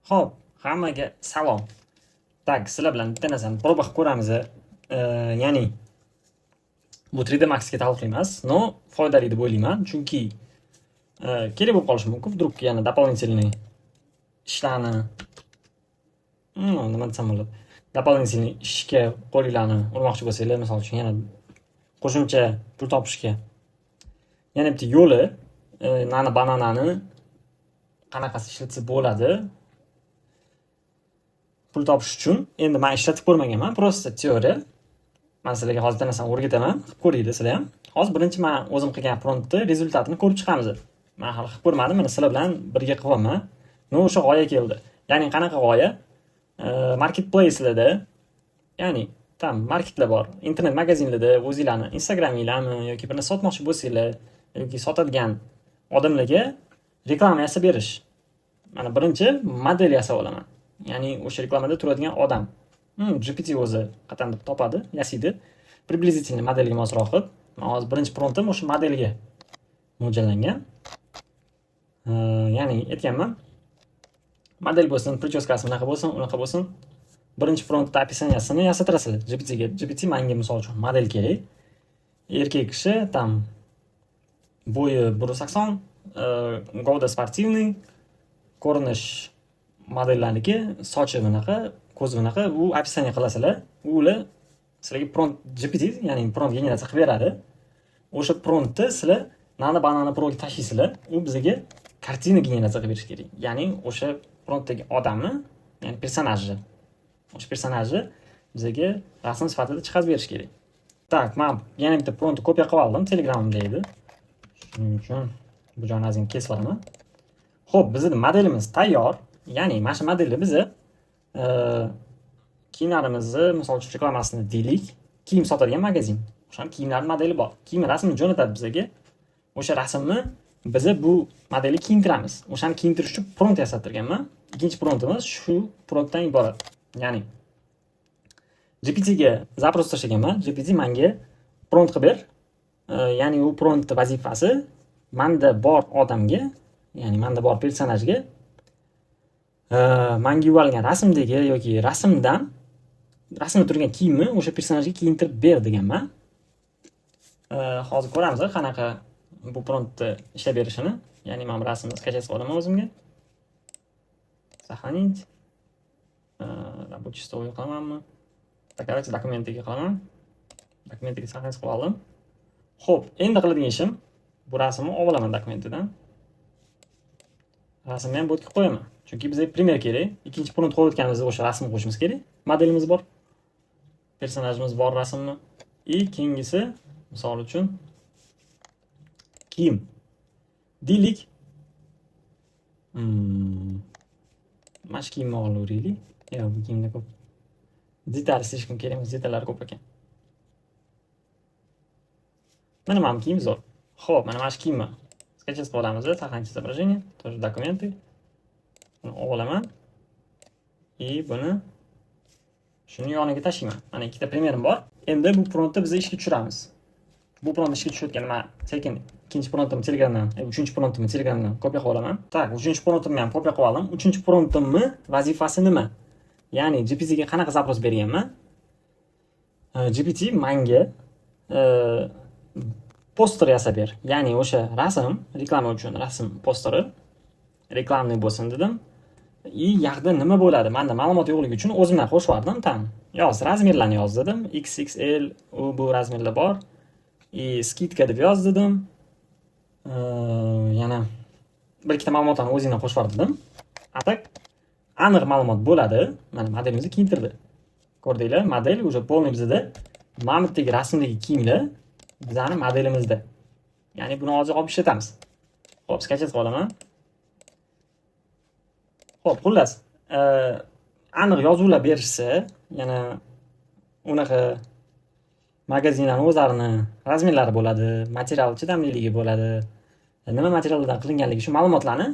Xo'p, hammaga salom. Так, sizlar bilan bitta narsani proba qilib ko'ramiz. Ya'ni bu 3D Maxga taalluqli emas, но foydali deb o'ylayman, chunki kerak bo'lib qolishi mumkin. Вдруг yana дополнительный ishlarni, nima desam bo'ladi? Дополнительный ishga qo'linglarni urmoqchi bo'lsanglar, misol uchun, yana qo'shimcha pul topishga yana bitta yo'li, Nano Bananani qanaqasi ishlatsa bo'ladi pul topish uchun. Endi man ishlatib ko'rmaganman, просто теория. Man sizlarga hozir bitta narsani o'rgataman, qilib ko'ringlar sizlar ham. Hozir birinchi man o'zim qilgan promptni результат ini ko'rib chiqamiz. Man hali qilib ko'rmadim, mana sizlar bilan birga qilyapman. Но o'sha g'oya keldi. Ya'ni qanaqa g'oya? Marketplace'larda, ya'ni там marketlar bor, internet magazinlarda o'zinglarni Instagraminglarmi yoki bir narsa sotmoqchi bo'lsanglar yoki sotadigan odamlarga reklama yasab berish. Mana birinchi model yasab olaman. Ya'ni o'sha reklamada turadigan odam. GPT o'zi qatandib topadi, yasaydi. Приблизительно modelga mosroq qilib. Man hozir birinchi promptim o'sha modelga mo'ljallangan. Ya'ni aytganman, model bo'lsin, причёска si bunaqa bo'lsin, unaqa bo'lsin. Birinchi promptda описания sini yasatirasizlar GPTga. GPT, manga misol uchun model kerak. Erkak kishi, там bo'yi 180, gavda спортивный, ko'rinish modellarniki, sochi bunaqa, ko'zi bunaqa, u описание qilasizlar. Ular sizlarga prompt GPT, ya'ni prompt generatsiya qilib beradi. O'sha promptni sizlar Nano Banana Proga tashlaysizlar. U bizga kartina generatsiya qilib berishi kerak. Ya'ni o'sha promptdagi odamni, ya'ni personajni, o'sha personajni bizga rasm sifatida chiqarib berish kerak. Так, man yana bitta promptni kopiya qilib oldim, Telegramimda edi. Shuning uchun bu joyni ozgina kesib yuboraman. Xo'p, bizni modelimiz tayyor. Ya'ni mana shu modelni biza kiyimlarimizni, misol uchun, reklamasini deylik, kiyim sotadigan magazin. O'shani kiyimlarni modeli bor. Kiyim rasmini jo'natadi bizaga. O'sha rasmni biza bu modelga kiyintiramiz. O'shani kiyintirish uchun prompt yasattirganman. Ikkinchi promptimiz shu promptdan iborat. Ya'ni GPTga запрос tashlaganman. GPT, manga prompt qilib ber. Ya'ni u prompt vazifasi manda bor odamga, ya'ni manda bor personajga manga yuborilgan rasmdagi yoki rasmdan, rasmda turgan kiyimni o'sha personajga kiyintirib ber deganman. Hozir ko'ramiz qanaqa bu promptni ishlab berishini. Ya'ni mana bu rasmni скачать qilib olaman o'zimga. Сохранить. Рабочий стол ga qilamanmi? Так, давайте документы ga qilaman. Документы ga сохранить qilib oldim. Xo'p, endi qiladigan ishim, bu rasmni olib olaman документы dan. Rasmni ham bu yerga qo'yaman. Chunki bizga пример kerak. Ikkinchi prompt qo'yayotganimizda o'sha rasmni qo'yishimiz kerak. Modelimiz bor. Personajimiz bor rasmni. И keyingisi, misol uchun, kiyim. Deylik. Mana shu kiyimni olaveraylik. Yo'q, bu kiyimda ko'p. Detal слишком kerak emas, detallari ko'p ekan. Mana bu kiyim zo'r. Xo'p, mana shu kiyimni скачать qilib olamiz, сохранить изображение, тоже документы. Buni olaman. И buni shuni yoniga tashlayman. Mana ikkita пример im bor. Endi bu promptni biz ishga tushiramiz. Bu promptni ishga tushirayotganda man sekin ikkinchi promptimni Telegramdan, uchinchi promptimni Telegramdan kopiya qilib olaman. Так, uchinchi promptimni ham kopiya qilib oldim. Uchinchi promptimni vazifasi nima? Ya'ni GPT ga qanaqa запрос berganman? GPT, manga poster yasab ber. Ya'ni o'sha rasm, reklama uchun rasm posteri рекламный bo'lsin dedim. И yoqda nima bo'ladi? Manda ma'lumot yo'qligi uchun o'zimdan qo'shib yubordim там. Yoz, размер larni yoz dedim. XXL, u bu размер lar bor. И скидка deb yoz dedim. Yana bir ikkita ma'lumotlarni o'zingdan qo'shib yubor dedim. А так aniq ma'lumot bo'ladi. Mana modelimizni kiyintirdi. Ko'rdinglar, model уже полный bizada. Mana bu yerdagi rasmdagi kiyimlar bizani modelimizda. Ya'ni buni hozir olib ishlatamiz. Xo'p, скачать qilib olaman. Xo'p, xullas, aniq yozuvlar berishsa, yana unaqa magazinlarni o'zlarini размер lari bo'ladi, material chidamliligi bo'ladi, nima materialdan qilinganligi, shu ma'lumotlarni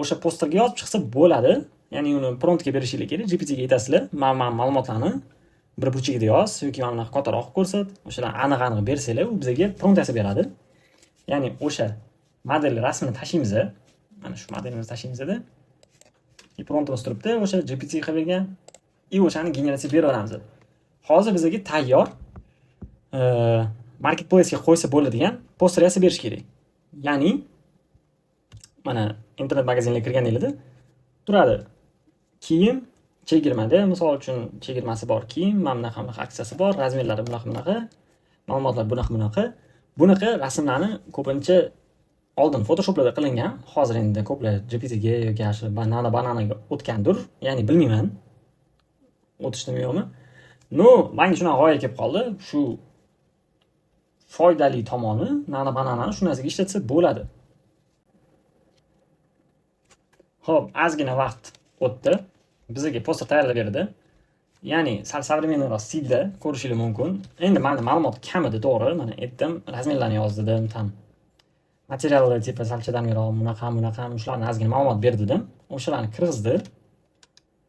o'sha posterga yozib chiqsa bo'ladi. Ya'ni uni promptga berishinglar kerak. GPTga aytasizlar, mana ma'lumotlarni bir burchagida yoz yoki mana bunaqa kattaroq qilib ko'rsat. O'shalarni aniq-aniq bersanglar, u bizga prompt yasab beradi. Ya'ni o'sha model rasmini tashlaymiz. Mana shu modelimizni tashlaymiz. И promptimiz turibdi, o'sha GPT qilib bergan. И o'shani generatsiya beraveramiz. Hozir bizga tayyor marketplace'ga qo'ysa bo'ladigan poster yasab berish kerak. Ya'ni mana internet magazinga kirganinglarda turadi. Kiyim chegirmada, misol uchun, chegirmasi bor kiyim, mana bunaqa bunaqa aksiyasi bor, размер lari bunaqa bunaqa, ma'lumotlar bunaqa bunaqa. Bunaqa rasmlarni ko'pincha oldin Photoshoplarda qilingan. Hozir endi ko'plar GPTga yoki shu Nano Bananaga o'tgandir. Ya'ni bilmayman. O'tishdimi, yo'qmi? Но, manga shunaqa g'oya kelib qoldi. Shu foydali tomoni, Nano Bananani shu narsaga ishlatsa bo'ladi. Xo'p, ozgina vaqt o'tdi. Bizga poster tayyorlab berdi. Ya'ni sal современный roq stilda ko'rishingiz mumkin. Endi menda ma'lumot kam edi, to'g'ri. Mana aytdim, размер larni yozdim, там materiallar типа sal chidamliroq, bunaqa, bunaqa, shularni ozgina ma'lumot berdim. O'shalarni kirgizdi.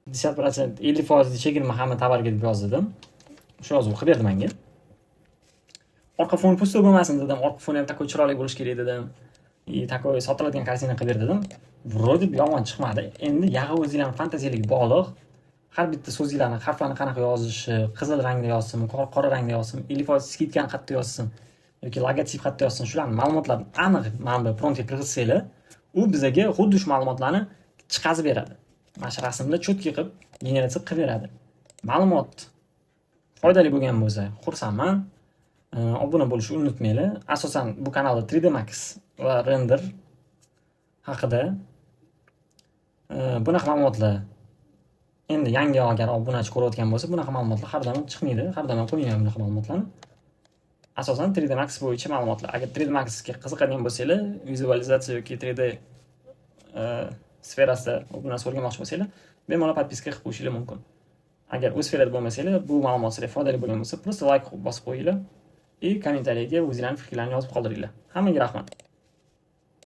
50%, 50% chegirma hamma tovarga deb yozdim. O'sha yozuv qilib berdi menga. Orqa fon пустой bo'lmasin dedim. Orqa foni ham такой chiroyli bo'lishi kerak dedim. И такой sotiladigan картина qilib ber dedim. Вроде yomon chiqmadi. Endi yag'i o'zinglarning fantaziyanglarga bog'liq. Har bitta so'zinglarni, harflarni qanaqa yozishi, qizil rangda yozsin, qora rangda yozsin, 50% скидка ni qayerda yozsin yoki logotip qayerda yozsin, shularni ma'lumotlarni aniq mana bu promptga kirgizsanglar, u bizaga xuddi shu ma'lumotlarni chiqazib beradi. Mana shu rasmda четкий qilib generatsiya qilib beradi. Ma'lumot foydali bo'lgan bo'lsa, xursandman. Obuna bo'lishni unutmanglar. Asosan bu kanalda 3D Max va render haqida bunaqa ma'lumotlar, endi yangi agar obunachi ko'rayotgan bo'lsa, bunaqa ma'lumotlar har doim chiqmaydi, har doim qo'ymayman bunaqa ma'lumotlarni. Asosan 3D Max bo'yicha ma'lumotlar. Agar 3D Maxga qiziqadigan bo'lsanglar, vizualizatsiya yoki 3D sferasida bu narsa o'rganmoqchi bo'lsanglar, bemalol подписка qilib qo'yishinglar mumkin. Agar u sferada bo'lmasanglar, bu ma'lumot sizlarga foydali bo'lgan bo'lsa, просто layk bosib qo'yinglar и kommentariyaga o'zinglarning fikrlaringni yozib qoldiringlar. Hammaga rahmat.